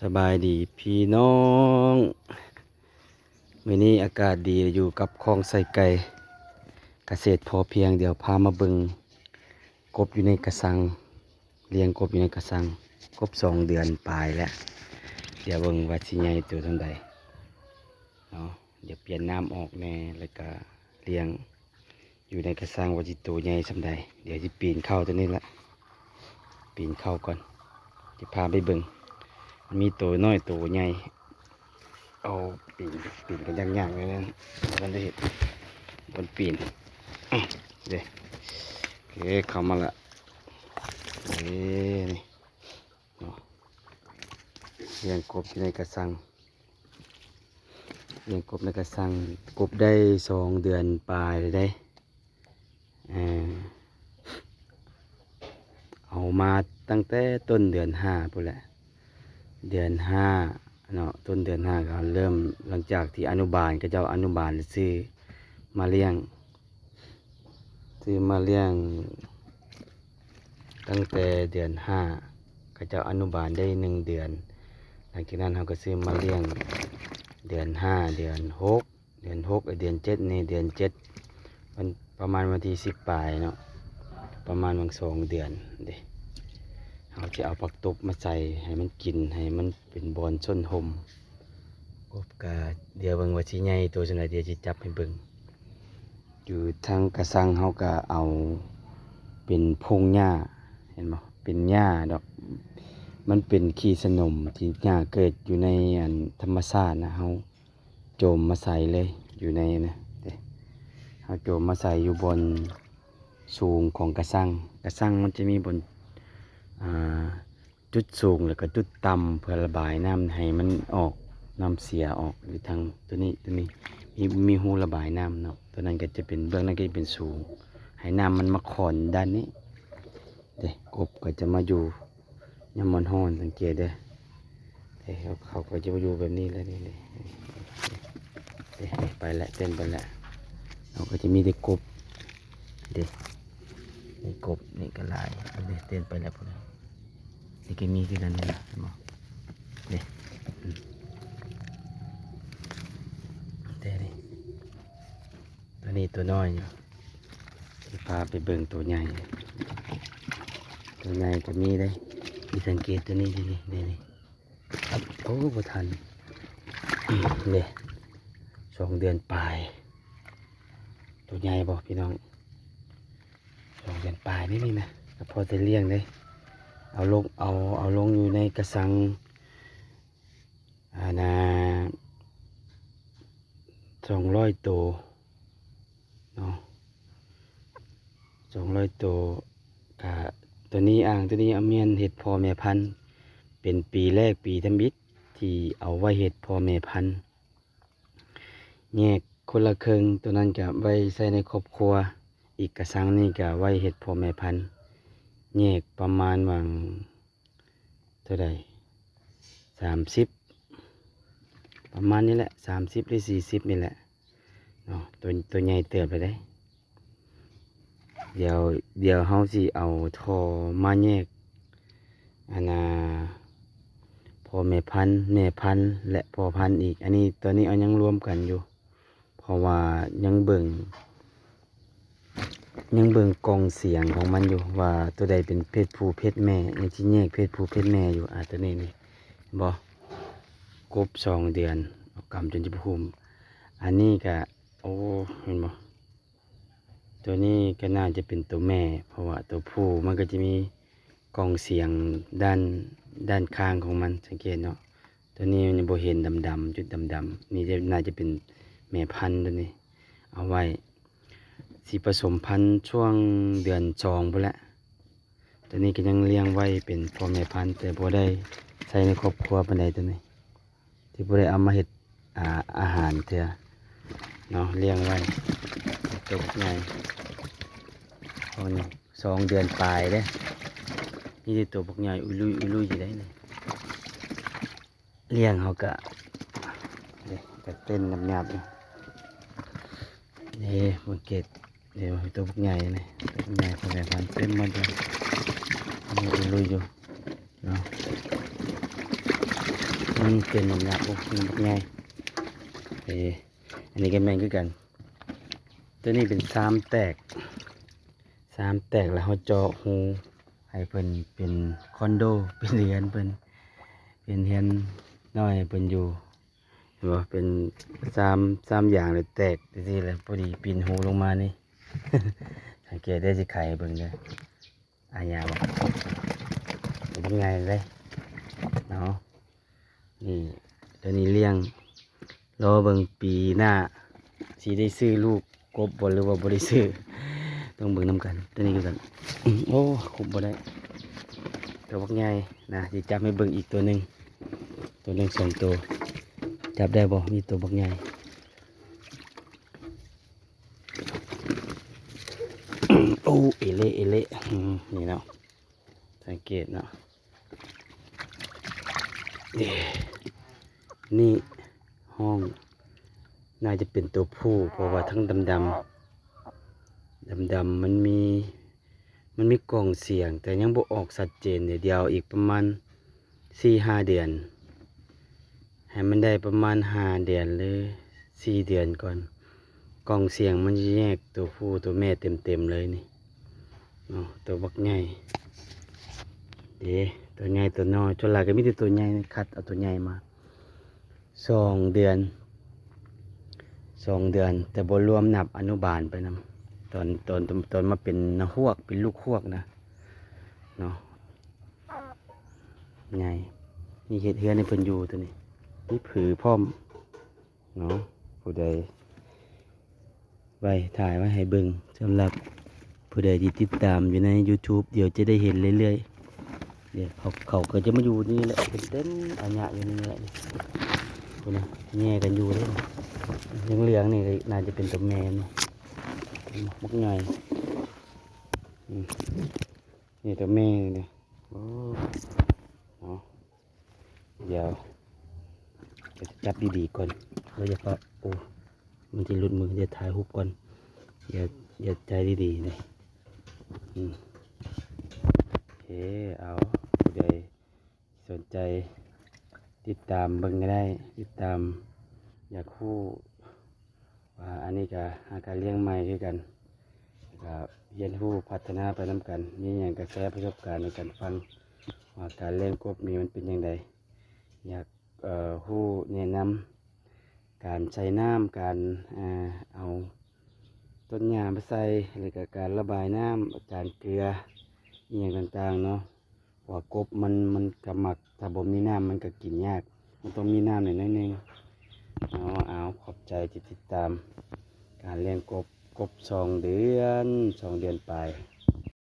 ສະບາຍດີພີ່ນ້ອງ ມື້ນີ້ອາກາດດີ ຢູ່ກັບຄອກໄສ້ໄກ່ ກະເສດພໍພຽງ. ດຽວພາມາເບິ່ງກົບຢູ່ໃນກະຊັງ ລ້ຽງກົບຢູ່ໃນກະຊັງ ກົບສອງເດືອນປາຍແລ້ວ. ດຽວເບິ່ງວ່າຊິໃຫຍ່ໂຕສ່ຳໃດເນາະ. ດຽວປ່ຽນນ້ຳອອກແດ່ ແລ້ວກະລ້ຽງຢູ່ໃນກະຊັງວ່າຊິໂຕໃຫຍ່ສ່ຳໃດ. ດຽວຊິປີນເຂົ້າໂຕນີ້ລະ ປີນເຂົ້າກ່ອນ ຊິພາໄປເບິ່ງ. ມັນມີໂຕນ້ອຍໂຕໃຫຍ່ ເອົາ ປີນ ປີນກໍຍາກໆ ແນວນັ້ນ ບໍ່ທັນໄດ້ເຮັດບ່ອນປີນ. ເດ້ ໂອເຄ ເຂົ້າມາລະ. ເອີ ນີ້ເນາະ ລ້ຽງກົບຢູ່ໃນກະຊັງ ລ້ຽງກົບໃນກະຊັງ ກົບໄດ້ສອງເດືອນປາຍແລ້ວເດ້. ເອີ ເອົາມາຕັ້ງແຕ່ຕົ້ນເດືອນຫ້າພຸ້ນແຫຼະ ເດືອນຫ້າເນາະ ຕົ້ນເດືອນຫ້າກໍເລີ່ມ ຫຼັງຈາກທີ່ອະນຸບານ ເຂົາເຈົ້າອະນຸບານ ຊື້ມາລ້ຽງ ຊື້ມາລ້ຽງຕັ້ງແຕ່ເດືອນຫ້າ ເຂົາເຈົ້າອະນຸບານໄດ້ໜຶ່ງເດືອນ. ຫຼັງຈາກນັ້ນເຮົາກໍຊື້ມາລ້ຽງເດືອນຫ້າ ເດືອນຫົກ ເດືອນຫົກ ເດືອນເຈັດ ນີ້ເດືອນເຈັດ ມັນປະມານວັນທີສິບປາຍເນາະ ປະມານຫວ່າງສອງເດືອນເດ້. ເຮົາຈະເອົາຜັກຕົບມາໃສ່ໃຫ້ມັນກິນ ໃຫ້ມັນເປັນບ່ອນຊົນຮົ່ມ. ກົບກະ ດຽວເບິ່ງວ່າຊິໃຫຍ່ໂຕສ່ຳໃດ ດຽວຊິຈັບໃຫ້ເບິ່ງ. ຢູ່ທາງກະຊັງເຮົາກະເອົາເປັນພົງຫຍ້າ ເຫັນບໍ່ ເປັນຫຍ້າດອກ ມັນເປັນຂີ້ສະໜົມທີ່ຫຍ້າເກີດຢູ່ໃນ ອັນ ທຳມະຊາດນະ ເຮົາໂຈມມາໃສ່ເລີຍ ຢູ່ໃນນະ ເດ້ ເຮົາໂຈມມາໃສ່ຢູ່ບ່ອນສູງຂອງກະຊັງ. ກະຊັງມັນຈະມີບ່ອນ ອ່າ ຈຸດສູງ ແລ້ວກໍຈຸດຕ່ຳ ເພື່ອລະບາຍນ້ຳໃຫ້ມັນອອກ ນ້ຳເສຍອອກ. ຢູ່ທາງໂຕນີ້ ໂຕນີ້ມີ ມີຮູລະບາຍນ້ຳເນາະ ໂຕນັ້ນກໍຈະເປັນ ເບື້ອງນັ້ນກໍຈະເປັນສູງ ໃຫ້ນ້ຳມັນມາຂອນດ້ານນີ້ເດ້. ກົບກໍຈະມາຢູ່ຍາມມັນຮ້ອນ ສັງເກດເດີ້ ເດ້ ເຂົາກໍຈະມາຢູ່ແບບນີ້ແຫຼະ ນີ້ ນີ້ ເດ້ ໄປແລ້ວ ເຕັ້ນໄປແລ້ວ ເຮົາກໍຈະມີແຕ່ກົບເດ້. ນີ້ກົບນີ້ກໍຫຼາຍເດ້ ເຕັ້ນໄປແລ້ວພຸ້ນນະ. ນີ້ກໍມີຄືກັນນີ້ນະ ເຫັນບໍ່ ເດ້ ອືມ ແຕ່ນີ້ ໂຕນີ້ໂຕນ້ອຍຢູ່ ຊິພາໄປເບິ່ງໂຕໃຫຍ່. ໂຕໃຫຍ່ກໍມີເດ້ ທີ່ສັງເກດໂຕນີ້ ນີ້ ນີ້ ນີ້ ໂອ້ ບໍ່ທັນ ເດ້ ສອງເດືອນປາຍ. ໂຕໃຫຍ່ບໍ່ພີ່ນ້ອງ? ສອງເດືອນປາຍນີ້ ນີ້ນະ ກໍພໍໄດ້ລ້ຽງເດ້. ເອົາລົງ ເອົາ ເອົາລົງຢູ່ໃນກະຊັງ ອັນນ່າ ສອງຮ້ອຍໂຕເນາະ ສອງຮ້ອຍໂຕ. ກະໂຕນີ້ ອ່າງໂຕນີ້ ອາ ແມ່ນເຮັດພໍ່ແມ່ພັນ ເປັນປີແລກ ປີທຳອິດທີ່ເອົາໄວ້ເຮັດພໍ່ແມ່ພັນ. ແຍກຄົນລະເຄິ່ງ ໂຕນັ້ນກະໄວ້ໃຊ້ໃນຄອບຄົວ ອີກກະຊັງນີ້ກະໄວ້ເຮັດພໍ່ແມ່ພັນ. ແຍກປະມານຫວ່າງເທົ່າໃດ ສາມສິບ ປະມານນີ້ແຫຼະ ສາມສິບ ຫຼື ສີ່ສິບນີ້ແຫຼະເນາະ. ໂຕ ໂຕໃຫຍ່ເຕີບແລ້ວເດ້. ດຽວ ດຽວເຮົາຊິເອົາທໍ່ມາແຍກ ອັນນ່າ ພໍ່ແມ່ພັນ ແມ່ພັນ ແລະ ພໍ່ພັນອີກ. ອັນນີ້ ຕອນນີ້ເອົາຍັງລວມກັນຢູ່ ເພາະວ່າຍັງເບິ່ງ ຍັງເບິ່ງກ່ອງສຽງຂອງມັນຢູ່ ວ່າໂຕໃດເປັນເພດຜູ້ເພດແມ່ ຍັງຊິແຍກເພດຜູ້ເພດແມ່ຢູ່. ອາ ໂຕນີ້ນີ້ ເຫັນບໍ່ ກົບສອງເດືອນ ເອົາກຳຈົນຈະພຸ້ມ. ອັນນີ້ກະ ໂອ້ ເຫັນບໍ່ ໂຕນີ້ກໍໜ້າຈະເປັນໂຕແມ່ ເພາະວ່າໂຕຜູ້ມັນກໍຈະມີກ່ອງສຽງດ້ານ ດ້ານຂ້າງຂອງມັນ ສັງເກດເນາະ. ໂຕນີ້ມັນຍັງບໍ່ເຫັນດຳໆ ຈຸດດຳໆ ນີ້ຈະ ໜ້າຈະເປັນແມ່ພັນໂຕນີ້ ເອົາໄວ້ ຊິປະສົມພັນຊ່ວງເດືອນສອງພຸ້ນແຫຼະ. ໂຕນີ້ກໍຍັງລ້ຽງໄວ້ເປັນພໍ່ແມ່ພັນ ແຕ່ບໍ່ໄດ້ໃຊ້ໃນຄອບຄົວປານໃດ ໂຕນີ້ ທີ່ບໍ່ໄດ້ເອົາມາເຮັດ ອາ ອາຫານເທື່ອເນາະ ລ້ຽງໄວ້. ໂຕບັກໃຫຍ່ ສອງເດືອນປາຍເດ້ ມີແຕ່ໂຕບັກໃຫຍ່ອຸລຸຍອຸລຸຍຢູ່ໄດ໋ນີ້. ລ້ຽງເຮົາກະ ເດ້ ກະເຕັ້ນຍາບໆ ຢູ່. ເດ້ ສັງເກດ ເດ້ ໂຕບັກໃຫຍ່ນີ້ ໂຕບັກໃຫຍ່ຂອງແມ່ພັນເຕັມໝົດເລີຍ ອຸລຸຍຢູ່ເນາະ. ອືມ ເປັນໜຸ່ມຍາກ ໂອ້ ມັນບັກໃຫຍ່ ເອີ ອັນນີ້ກໍແມ່ນຄືກັນ ຕົວນີ້ເປັນຊາມແຕກ ຊາມແຕກແລ້ວເຮົາເຈາະຮູໃຫ້ເພິ່ນເປັນຄອນໂດ ເປັນເຮືອນເພິ່ນ ເປັນເຮືອນນ້ອຍໃຫ້ເພິ່ນຢູ່ ເຫັນບໍ່ ເປັນຊາມ ຊາມຢາງແລ້ວແຕກຈັ່ງຊີ້ແຫຼະ ພໍດີປິ່ນຮູລົງມານີ້ ສັງເກດເດີ ຊິໄຂໃຫ້ເບິ່ງເດີ ອາຍາບໍ່ ເປັນບັກໃຫຍ່ເລີຍເນາະ ນີ້ ຕົວນີ້ລ້ຽງ ລໍເບິ່ງປີໜ້າ ຊິໄດ້ຊື້ລູກກົບບໍ່ ຫຼືວ່າບໍ່ໄດ້ຊື້ ຕ້ອງເບິ່ງນຳກັນ ຕົວນີ້ຄືກັນ ໂອ້ ຄຸມບໍ່ໄດ້ ຕົວບັກໃຫຍ່ນະ ຊິຈັບໃຫ້ເບິ່ງອີກຕົວໜຶ່ງ ຕົວໜຶ່ງສອງຕົວ ຈັບໄດ້ບໍ່ ມີຕົວບັກໃຫຍ່ ໂອ້ ເອເລ ເອເລ ອືມ ນີ້ເນາະ ສັງເກດເນາະ ນີ້ ຮ້ອງ ໜ້າຈະເປັນຕົວຜູ້ ເພາະວ່າທັງດຳໆ ດຳໆ ມັນມີ ມັນມີກ່ອງສຽງ ແຕ່ຍັງບໍ່ອອກຊັດເຈນເດ ດຽວອີກປະມານສີ່ຫ້າເດືອນ ໃຫ້ມັນໄດ້ປະມານຫ້າເດືອນ ຫຼື ສີ່ເດືອນກ່ອນ ກ່ອງສຽງມັນຊິແຍກຕົວຜູ້ຕົວແມ່ເຕັມໆເລີຍນີ້ເນາະ ຕົວບັກໃຫຍ່ເດ ຕົວໃຫຍ່ຕົວນ້ອຍ ສ່ວນຫຼາຍກໍມີແຕ່ຕົວໃຫຍ່ ຄັດເອົາຕົວໃຫຍ່ມາ ສອງເດືອນ ສອງເດືອນ ແຕ່ບໍ່ລວມນັບອະນຸບານໄປນຳ ຕອນ ຕອນ ຕອນມາເປັນນະຮວກ ເປັນລູກຮວກນະເນາະ ໃຫຍ່ ມີເຮັດເຮືອນໃຫ້ເພິ່ນຢູ່ຕົວນີ້ ມີຜືພ້ອມເນາະ ຜູ້ໃດ ໄວ້ ຖ່າຍໄວ້ໃຫ້ເບິ່ງ ສຳລັບຜູ້ໃດທີ່ຕິດຕາມຢູ່ໃນ YouTube ດຽວຈະໄດ້ເຫັນເລື້ອຍໆ ດຽວເຂົາ ເຂົາກໍຈະມາຢູ່ນີ້ແຫຼະ ເປັນເຕັມອາຍະຢູ່ນີ້ແຫຼະ ພຸ້ນນະ ແຍ່ກັນຢູ່ເດ້ ເຫຼືອງໆນີ້ກໍໜ້າຈະເປັນຕົວແມ່ເນາະ ບັກໃຫຍ່ ອືມ ນີ້ຕົວແມ່ນີ້ ໂອ້ ເນາະ ດຽວ ຈັບດີໆກ່ອນ ບໍ່ຢ່າປະ ໂອ້ ມັນຊິຫຼຸດມື ດຽວຖ່າຍຮູບກ່ອນ ດຽວ ດຽວໃຈດີໆເດ້ ອືມ ໂອເຄ ເອົາ ຜູ້ໃດສົນໃຈຕິດຕາມເບິ່ງກໍໄດ້ ຕິດຕາມ ຢາກຮູ້ ວ່າອັນນີ້ກໍຫາການລ້ຽງໃໝ່ຄືກັນ ແລ້ວກໍຮຽນຮູ້ພັດທະນາໄປນຳກັນ ມີຫຍັງກໍແຊປະສົບການໃຫ້ກັນຟັງ ວ່າການລ້ຽງກົບນີ້ມັນເປັນຈັ່ງໃດ ຢາກ ເອີ ຮູ້ແນະນຳການໃສ່ນ້ຳ ການ ເອີ ເອົາຕົ້ນຫຍ້າມາໃສ່ ແລ້ວກໍການລະບາຍນ້ຳ ການເກືອ ອີ່ຫຍັງຕ່າງໆເນາະ. ວ່າກົບມັນ ມັນກໍມັກ ຖ້າບໍ່ມີນ້ຳມັນກໍກິນຍາກ ມັນຕ້ອງມີນ້ຳແດ່ໜ້ອຍໜຶ່ງເນາະ. ເອົາ ຂອບໃຈທີ່ຕິດຕາມການລ້ຽງກົບ ກົບສອງເດືອນ ສອງເດືອນປາຍ